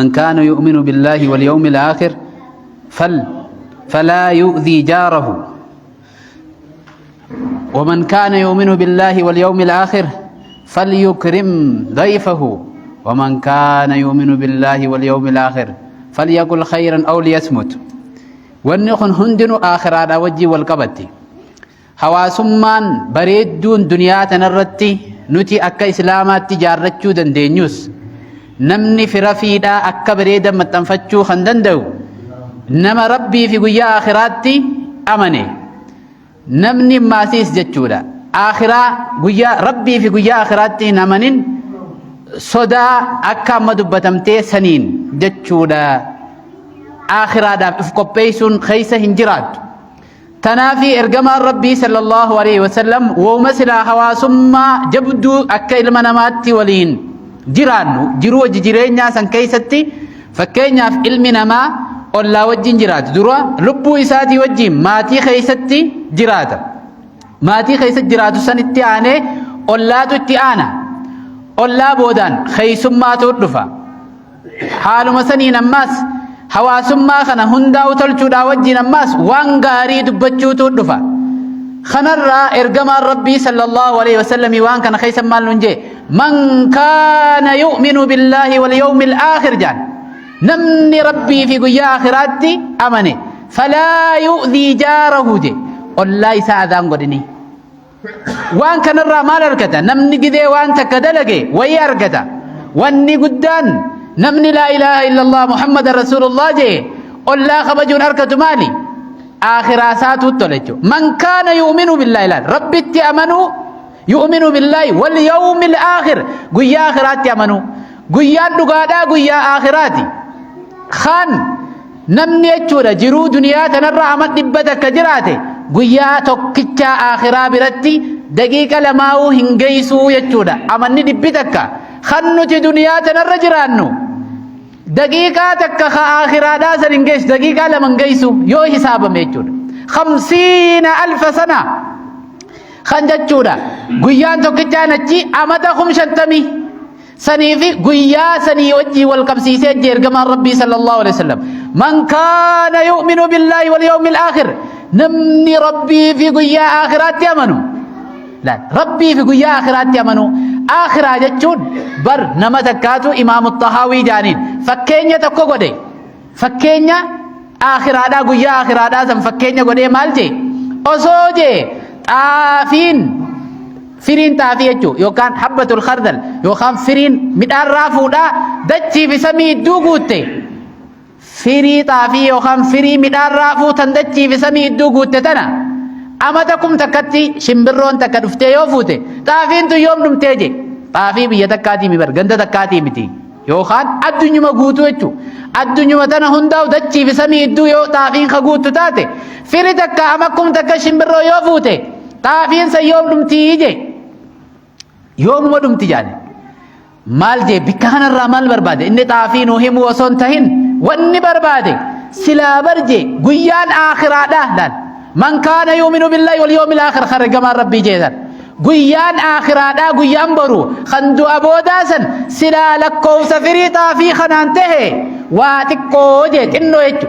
من كان يؤمن بالله واليوم الآخر فلا يؤذي جاره، ومن كان يؤمن بالله واليوم الآخر فليكرم ضيفه، ومن كان يؤمن بالله واليوم الآخر فليقل خيرا أو ليصمت. Wanni kun hundinuu aakhiraadhaa wajjin wal qabatti. Hawaasummaan bareedduun duniyaa tanarratti nuti akka Islaamaatti jaarrachuu dandeenyus, namni fira fiidhaa akka bareedan maxxanfachuu kan danda'u nama Rabbii fi guyyaa aakhiraatti amane. Namni maasiis jechuudha aakhiraa, guyyaa Rabbii fi guyyaa aakhiraatti hin amanin, sodaa akka amma dubbatamtee saniin jechuudha aakhiraadhaaf if qopheessuun keessa hin jiraattu. Tanaafi ergamaan Rabbii sallallahu alaihi wasallam wooma silaa hawaasummaa jabduu akka ilma namaatti waliin jiraannu, jiruu wajji jireenyaa san keessatti, fakkeenyaaf ilmi namaa ollaa wajjin jiraatu, dura lubbuu isaatii wajjin maatii keessatti jiraata. Maatii keessatti jiraatu san itti aanee ollaatu itti aana. Ollaa boodaan keessummaatu dhufa. Haaluma saniin ammaas hawaasummaa kana hundaa'u tolchuudhaa wajjin ammaas waan gaarii dubbachuutu dhufa. Kanarraa ergamaan Rabbii sallallahu alaihi wasallam waan kana keessa maal nun jee? Man kaana yu'minu billaahi wal yawmil aakhir jaan. Namni Rabbii fi guyyaa aakhiraatti amane falaa yu'dhii jaarahu je, ollaa isaa adaan godhini. Waan kanarraa maal argata? Namni gidee waan takka dalage wayii argata. Wanni guddaan namni laa ilaaha illallah Muhammadan rasuulullah jee ollaa kabajuun argatu maali? Aakhiraa isaatu tola jechuudha. Man kaana yu'minu billaahi, ilaal, Rabbitti amanuu, yu'minu billaahi wal yawmil aakhir, guyyaa aakhiraatti amanuu. Guyyaan dhugaadhaa guyyaa aakhiraati. Kan namni jechuudha jiruu duniyaa tanarra ama 100 jiraate, guyyaa tokkichaa aakhiraa biratti daqiiqa lamaa'uu hin geessuu jechuudha. Amanni 100 kan nuti duniyaa tanarra jiraannu daqiiqaa 1 ka aakhiraadhaa san hin geessu, daqiiqaa 2 hin geessu yoo hisaabame jechuudha. 50,000 sana kan jechuudha. Guyyaan tokkichaan achi amata 50,000 sanii fi guyyaa sanii wajjii wal qabsiisee jee ergamaan Rabbii sallallahu alaihi wasallam. Man kaana yu'minu billaahi wal yawmil aakhir, namni Rabbii fi guyyaa aakhiraatti amanu, laal, Rabbii fi guyyaa aakhiraatti amanu. Aakhiraa jechuun bar nama takkaatu Imaamu Xahaawii jaaniin fakkeenya tokko godhe. Fakkeenya aakhiraadhaa, guyyaa aakhiraadhaa san fakkeenya godhee maal jee? Osoo jee xaafiin, firiin xaafii jechuun yookaan habbatul khardal yookaan firiin midhaan raafuudhaa dachii fi samii idduu guutte, firii xaafii yookaan firii midhaan raafuu tan dachii fi samii idduu guutte tana amata 1000tti shimbirroon takka dhuftee yoo fuute, xaafiin tun yoom dhumtee je. Xaafii biyya takkaatii mi bar, ganda takkaatii miti, yookaan addunyuma guutuu jechuun addunyuma tana hundaa'u dachii fi samii idduu yoo xaafiin ka guuttu taate, firi takka ama 1000 shimbirroo yoo fuute, xaafiin san yoom dhumtii je? Yoomuma dhumti jaane? Maal jee? Bikka kanarraa maal barbaade inni? Xaafii nuu himuu osoo hin tahin wanni barbaade silaa bar jee guyyaan aakhiraadha. Laal, man kaana yuuminu billaahi wal yawmil aakhir kan ergamaan Rabbii jeesan, guyyaan aakhiraadhaa, guyyaan boru kan du'a boodaa san silaa lakkoofsa firii xaafii kanaan tahe waa xiqqoo jee, xinnoo jechu,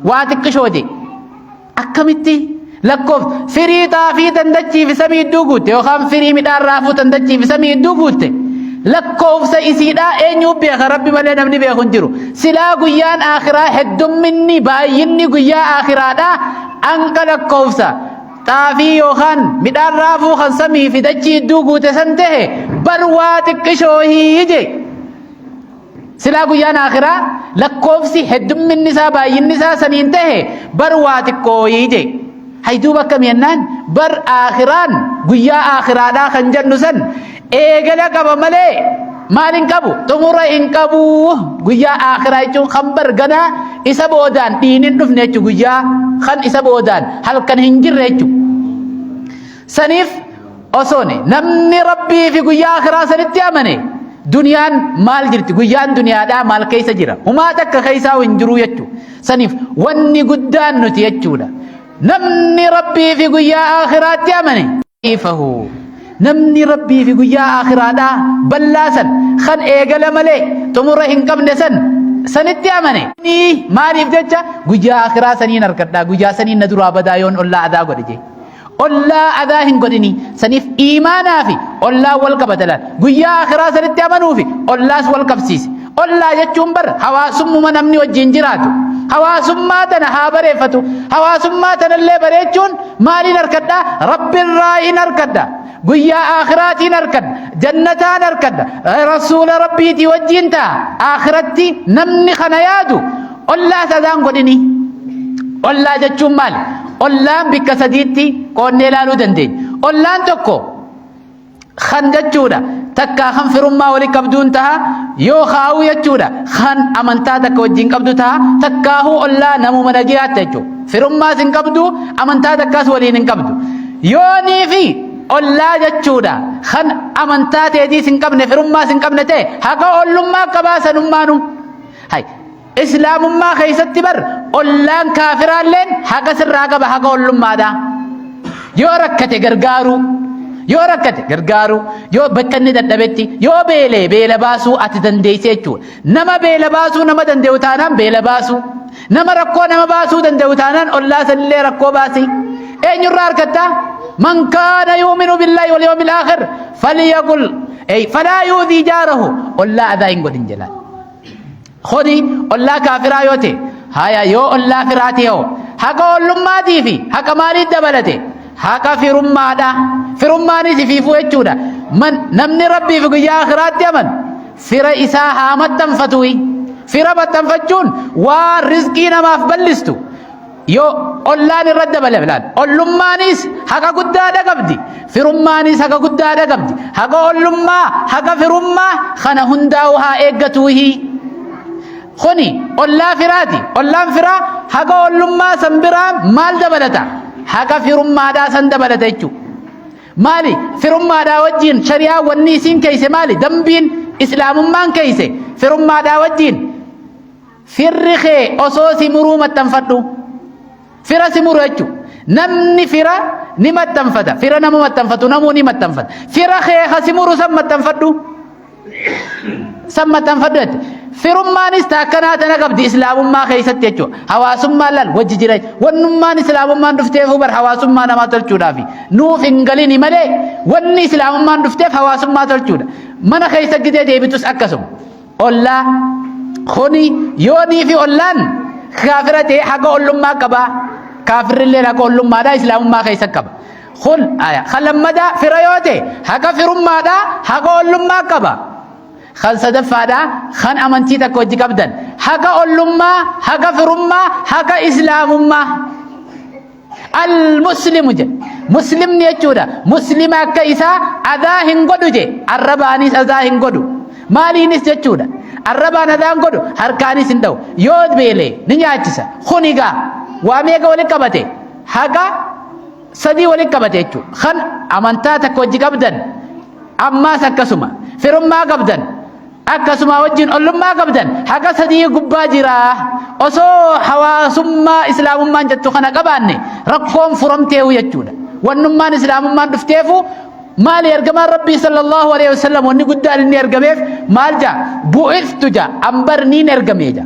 waa xiqqishoo jee. Akkamitti lakkoof firii xaafii tan dachii fi samii idduu guutte yookaan firii midhaan raafuu tan dachii fi samii idduu guutte, lakkoofsa isiidhaa eenyuu beeka? Rabbi malee namni beeku hin jiru. Silaa guyyaan aakhiraa heddumminni baay'inni guyyaa aakhiraadhaa anqa lakkoofsa xaafii yookaan midhaan raafuu kan samii fi dachii idduu guute san tahe bar waa xiqqishoohii jee. Silaa guyyaan aakhiraa lakkoofsi heddumminni isaa baay'inni isaa saniin tahe bar waa xiqqooyii jee. Hay, duuba akkami jennaan, bar aakhiraan, guyyaa aakhiraadhaa kan jennu san eegala qaba malee maal hin qabu? Xumura hin qabu. Guyyaa aakhiraa jechuun kan bar ganaa isa boodaan dhiin hin dhufne jechuudha. Guyyaa kan isa boodaan halkan hin jirre jechuudha. Saniif osoon namni Rabbii fi guyyaa aakhiraa sanitti amane, duniyaan maal jirti? Guyyaan duniyaadhaa maal keessa jira? Humaa takka keessaa hin jiru jechuudha. Saniif wanni guddaan nuti jechuudha, namni Rabbii fi guyyaa aakhiraatti amane ifahu, namni Rabbii fi guyyaa aakhiraadhaa bal'aa san kan eegala malee xumura hin qabne san Sanitti amane. Maaliif jecha guyyaa akhiraa saniin argadha, guyyaa saniin na duraa badaa yoon ollaa adaa godhe jee. Ollaa adaa hin godhini. Saniif iimaanaa fi ollaa wal qabata laal. Guyyaa akhiraa sanitti amanuu fi ollaas wal qabsiise. Ollaa jechuun bar hawaasummuma namni wajjin jiraatu. Hawaasummaa tana haa bareeffatu. Hawaasummaa tanallee bareechuun maaliin harkadha? Rabbirraa hin harkadha. Guyyaa aakhiraatiin harkadha. Jannataan harkadha. Rasuula Rabbiitii wajjin ta'a. Aakhiratti namni kana yaadu ollaa sadaan godhini. Ollaa jechuun maali? Ollaan bikka sadiitti qoonnee ilaaluu dandeenya. Ollaan tokko kan jechuudha. Takkaa kan firummaa wali qabduun taha yoo kaa'uu jechuudha. Kan amantaa takka wajjin qabdu taha takkaahuu ollaa namuma nagiyaatti jechuudha. Firummaas hin qabdu amantaa takkaas waliin hin qabdu. Yoonii fi ollaa jechuudha. Kan amantaa teetiis hin qabne firummaas hin qabne ta'e haqa ollummaa qabaa sanummaanu. Hay Islaamummaa keessatti bar ollaan kaafiraalleen haqa sirraa qaba haqa ollummaadha. Yoo rakkate gargaaruu, yoo rakkate gargaaruu, yoo bakka inni dadhabetti, yoo beelee beela baasuu ati dandeessee jechuudha. Nama beela baasuu nama danda'u taanaan beela baasuu, nama rakkoo nama baasuu danda'u taanaan ollaa sanillee rakkoo baasii. Eenyurraa argatta? Man kaana yu'minu billaahi wal yawmil aakhir falyaqul ay falaa yu'dhii jaarahu ollaa adaa hin godhin jedhaan. Kuni ollaa kaafiraa yoo ta'e, haya yoo ollaa firaa ta'e hoo haqa ollummaatii fi haqa maalii dabalate? Haqa firummaadha. Firummaanis ifiifuu jechuudha. Man namni Rabbii fi guyyaa akhiraatti amanu fira isaa haa maxxanfatuyi. Fira maxxanfachuun waan rizqii namaaf bal'istu. Yoo ollaan irra dabalame laal. Ollummaanis haqa guddaadha qabdi. Firummaanis haqa guddaadha qabdi. Haqa ollummaa, haqa firummaa kana hundaa'u haa eeggatuuhi. Kuni ollaa firaati. Ollaan firaa haqa ollummaa san biraa maal dabalata? Haqa firummaadhaa san dabalata jechuudha. Maali? Firummaadhaa wajjin shari'aa wanni isiin keeyse maali? Dambiin islaamummaan keeyse firummaadhaa wajjin Firri kee osoo si muruu maxxanfadhu. Fira si muru jechuudha. Namni fira ni maxxanfata. Fira nama maxxanfatu namuu ni maxxanfata. Fira kee ka si muru san maxxanfadhu. San maxxanfadhu jette. Firummaanis ta akkanaa tana qabdi islaamummaa keessatti jechuudha. Hawaasummaan laal wajji jira. Wannummaan islaamummaan dhufteefuu bar hawaasummaa namaa tolchuudhaafi. Nuuf hin galini malee wanni islaamummaan dhufteef hawaasummaa tolchuudha. Mana keessa gidee deebitus akkasuma. Ollaa kuni yoonii fi ollaan kaafira ta'e haqa ollummaa qaba. Kaafirrilleen haqa ollummaadha islaamummaa keessa qaba. Kun aya kan lammadaa fira yoo ta'e haqa firummaadha haqa ollummaa qaba. Kan sadaffaadha kan amantii takka wajji qabdan haqa ollummaa haqa firummaa haqa islaamummaa. Al-muslimu jedhe. Muslimni jechuudha. Muslima akka isaa adaa hin godhu je. Arrabaanis adaa hin godhu. Maaliinis jechuudha. Arrabaan adaa hin godhu harkaanis hin dha'u. Yoo beele ni nyaachisa. Kun egaa waa meeqa walitti qabate? Haqa sadii walitti qabate jechuudha. Kan amantaa takka wajji qabdan ammaas akkasuma firummaa qabdan Akkasuma wajjin ollummaa qabdan haqa sadii gubbaa jira. Osoo hawaasummaa islaamummaan jettu kana qabaanne rakkoon furamteehu jechuudha. Wannummaan islaamummaan dhufteefu maali ergamaan Rabbii sallallahu alaihi wasallam wanni guddaan inni ergameef maal jaa bu'iftu jaa ambar niin ergame jaa.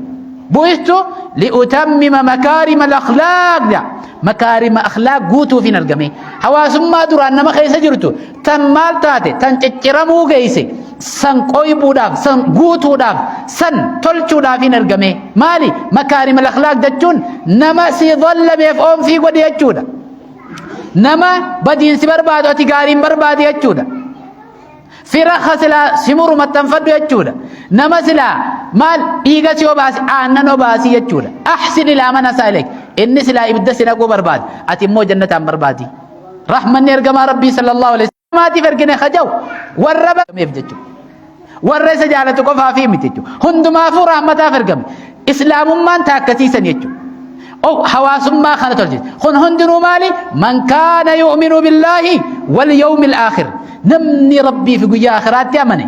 Bu'istu li'utammima makaarima al-akhlaaq jaa. Makaarima akhlaaq guutuuf hin argame. Hawaasummaa duraan nama keessa jirtu tan maal taate tan cicciramuu geeyse san qoybuudhaaf san guutuudhaaf san tolchuudhaaf hin argame maali makaarima akhlaaq jechuun nama si dhallameef oomfii godhi jechuudha nama badiin si barbaadu ati gaariin barbaadi jechuudha fira ka silaa si muru maxxanfadhu jechuudha nama silaa maal dhiiga si obaasi aannan obaasi jechuudha ahsin ilaa man asaa ilayk inni silaa ibidda si naquu barbaada ati immoo jannataan barbaadi Rahmanni ergamaa Rabbii sallallahu alaihi wasallam ergine kajaw warra barameef jechuudha. Warra isa jaalatu qofaafii miti jechuudha. Hundumaafuu rahmataaf ergame. Islaamummaan ta akkasiisan jechuudha. Oh, hawaasummaa kana tolchite. Kun hundinuu maali? Man kaana yu'minu billaahi wal yawmil aakhir. Namni Rabbii fi guyyaa akhiraatti amane.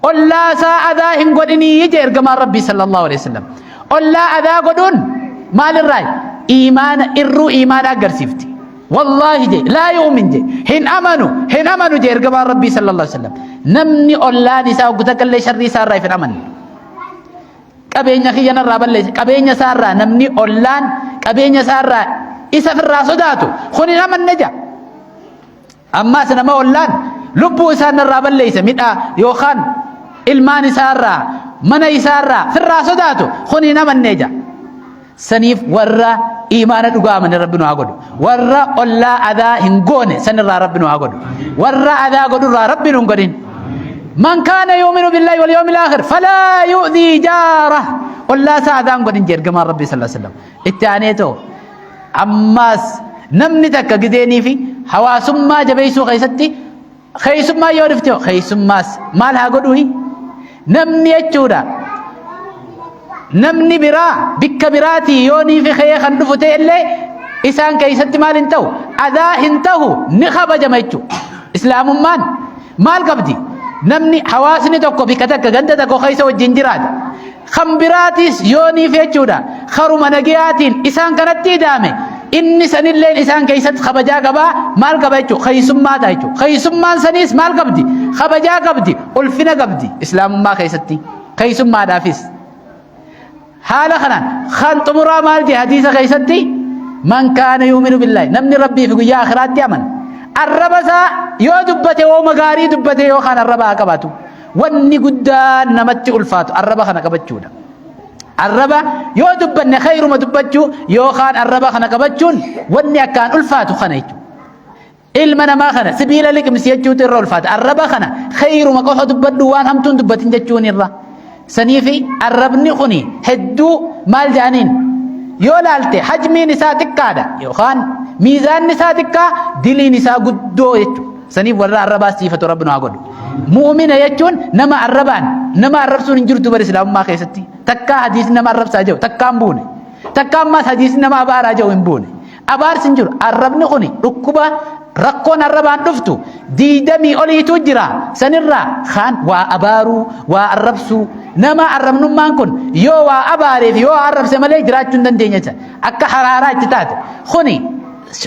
Ollaa isaa adaa hin godhinii jee ergamaan Rabbii sallallahu alaihi wasallam. Ollaa adaa godhuun maalirraa? Iimaana irruu iimaana agarsiifti. Wallaahi je laa yu'min je hin amanu hin amanu je ergamaan Rabbii sallallahu alaihi wasallam. Namni ollaan isaa oggu takka illee sharrii isaa irraa hin amanne. Qabeenya kiyya narraa balleessa. Qabeenya isaarraa namni ollaan qabeenya isaarraa isa firraa sodaatu kun hin amanne jedha. Ammaas nama ollaan lubbuu isaa narraa balleessa midhaa yookaan ilmaan isaarraa mana isaarraa firraa sodaatu kun hin amanne jedha. Saniif warra iimaana dhugaa amane Rabbi nu haa godhu. Warra ollaa adaa hin goone sanirraa Rabbi nu haa godhu. Warra adaa godhurraa Rabbi nu hin godhin. Man kaana yu'minu billahi wal yawmil aakhir falaa yu'dhii jaarah. Ollaa isaa adaa hin godhin jee ergamaan Rabbii sallallahu alaihi wasallam. Itti aanee too ammaas namni takka gizeenii fi hawaasummaa jabeessuu keessatti keessummaa yoo dhufte keessummaas maal haa godhuuyi? Namni jechuudha. Namni biraa bikka biraatii yoo niifi ka'ee kan dhufu ta'e illee isaan keessatti maal hin ta'u? Adaa hin ta'u, ni kabajama jechuudha. Islaamummaan maal qabdi? Namni hawaasni tokko bikka takka ganda tokko keessa wajjin jiraata. Kan biraatis yoo niif jechuudha. Karuma nagayaatiin isaan kanatti idaame inni sanilleen isaan keessatti kabajaa qabaa maal qaba jechuudha. Keessummaa ta'a jechuudha. Keessummaan saniis maal qabdi? Kabajaa qabdi, ulfina qabdi islaamummaa keessatti. Keessummaadhaafis. Haala kanaan kan xumuraa maal jee hadiisa keessatti? Man kaana yuuminu billaahi, namni rabbii fi guyyaa akhiraatti amana. Arraba isaa yoo dubbate wooma gaarii dubbate yookaan arraba haa qabaatu. Wanni guddaan namatti ulfaatu arraba kana qabachuudha. Arraba yoo dubbanne khayruma dubbachuu yookaan arraba kana qabachuun wanni akkaan ulfaatu kana jechuudha. Ilma namaa kana sibiila liqimsi jechuutu irra ulfaata. Arraba kana khayruma qofa dubbadhu, waan hamtuun dubbatin jechuun irra. Saniifi arrabni kuni hedduu maal jedhaniin yoo laalte hajmiin isaa xiqqaadha yookaan miizaanni isaa xiqqaa, diliin isaa guddoo jechuudha. Saniif warra arrabaas siifatu Rabbi nu haa godhu. Mu'mina jechuun nama arrabaan nama arrabsuun hin jirtu bar islaamummaa keessatti. Takkaa hadiisni nama arrabsaa jiru takkaa hin buune. Takkaa ammaas hadiisni nama abaaraa jiru hin buune. Abaarsi hin jiru. Arrabni kuni dhukkuba rakkoon arrabaan dhuftu 20 oliitu jira. Sanirraa kaan waa abaaruu, waa arrabsuu. Nama arrabnummaan kun yoo waa abaareef yoo arrabse malee jiraachuu hin dandeenye jecha. Akka haraaraa itti taate. Kuni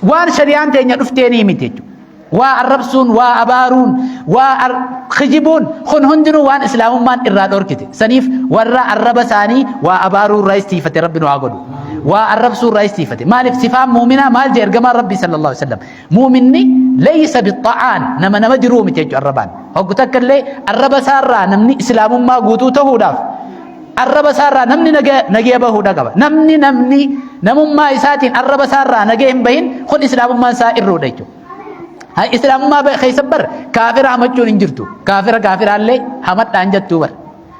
waan shari'aan teenya dhufteenii miti jechuudha. Waa arrabsuun, waa abaaruun, waa kijibuun kun hundinuu waan islaamummaan irraa dhorkite. Saniif warra arraba isaanii waa abaaruu irraa istiifate Rabbi nu haa godhu. Waa arrabsuu irraa istiifate. Maaliif sifaan muuminaa maal jee ergamaan Rabbii sallallahu alaihi wasallam? Muuminni laysa bixxa'aan, nama nama diruu miti jechuudha arrabaan. Hoggu takka illee arraba isaarraa namni islaamummaa guutuu ta'uudhaaf arraba isaarraa namni nagaya bahuudha qaba. Namni namummaa isaatiin arraba isaarraa nagaya hin bahin kun islaamummaan isaa irruudha jechuudha. Hay islaamummaa keessa bar kaafira hamachuun hin jirtu. Kaafira kaafiraallee hamadhaan jettuu bar.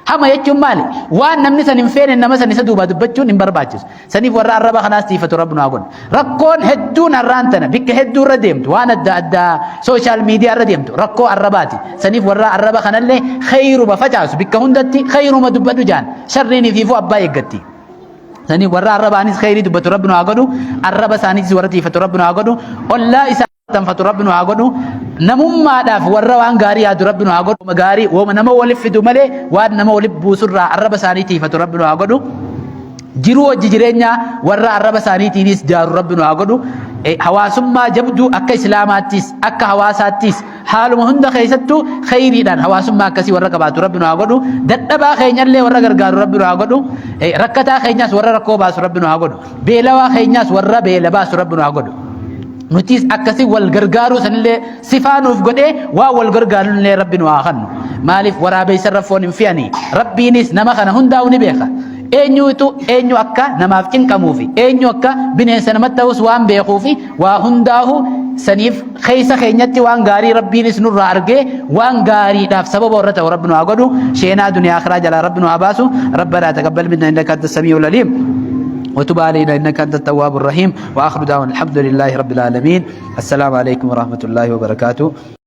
Hama jechuun maali? Waan namni san hin feene nama san isa duubaa dubbachuun hin barbaachisu. Saniif warra arraba kanaas tiifatu Rabbi nu haa godhu. Rakkoon hedduun har'aan tana bikka hedduu irra deemtu, waan adda addaa social media irra deemtu rakkoo arrabaati. Saniif warra arraba kanallee khayruma facaasu, bikka hundatti khayruma dubbadhu jaan, sharriin ifiifuu abbaa eeggatti. Saniif warra arrabaanis khayrii dubbatu Rabbi nu haa godhu. Arraba isaaniitis warra tiifatu Rabbi nu haa godhu. Ollaa isaa tanfatu Rabbi nu haa godhu. Namummaadhaaf warra waan gaarii yaadu Rabbi nu haa godhu. Gaarii wooma nama waliif fidu malee waan nama waliif buusurraa arraba isaanii tiifatu Rabbi nu haa godhu. Jiruu hojii jireenyaa warra arraba isaaniitiinis jaaru Rabbi nu haa godhu. Hawaasummaa jabduu akka islaamaattis akka hawaasaattis haaluma hunda keessattuu khayriidhaan hawaasummaa akkasii warra qabaatu Rabbi nu haa godhu. Dadhabaa keenyallee warra gargaaru Rabbi nu haa godhu. Rakkataa keenyas warra rakkoo baasu Rabbi nu haa godhu. Beelawaa keenyas warra beela baasu Rabbi nu haa godhu. Nutis akkasii wal gargaaruu sanillee sifaa nuuf godhee waan wal gargaarullee Rabbi nu haa kennu. Maaliif waraabeessa irra foon hin fe'anii? Rabbiinis nama kana hundaa'u ni beeka. Eenyutu eenyu akka namaaf cinqamuu fi eenyu akka bineensa namatti ta'us waan beekuu fi waa hundaa'u saniif keessa keenyatti waan gaarii Rabbiinis nurraa argee waan gaariidhaaf sababa warra ta'u Rabbi nu haa godhu. Sheenaa duniyaa akhiraa jalaa Rabbi nu haa baasu. Rabbanaa taqabbal minna innaka anta samii'ul aliim. وتب علينا إنك أنت التواب الرحيم. وآخر دعوانا الحمد لله رب العالمين. السلام عليكم ورحمة الله وبركاته.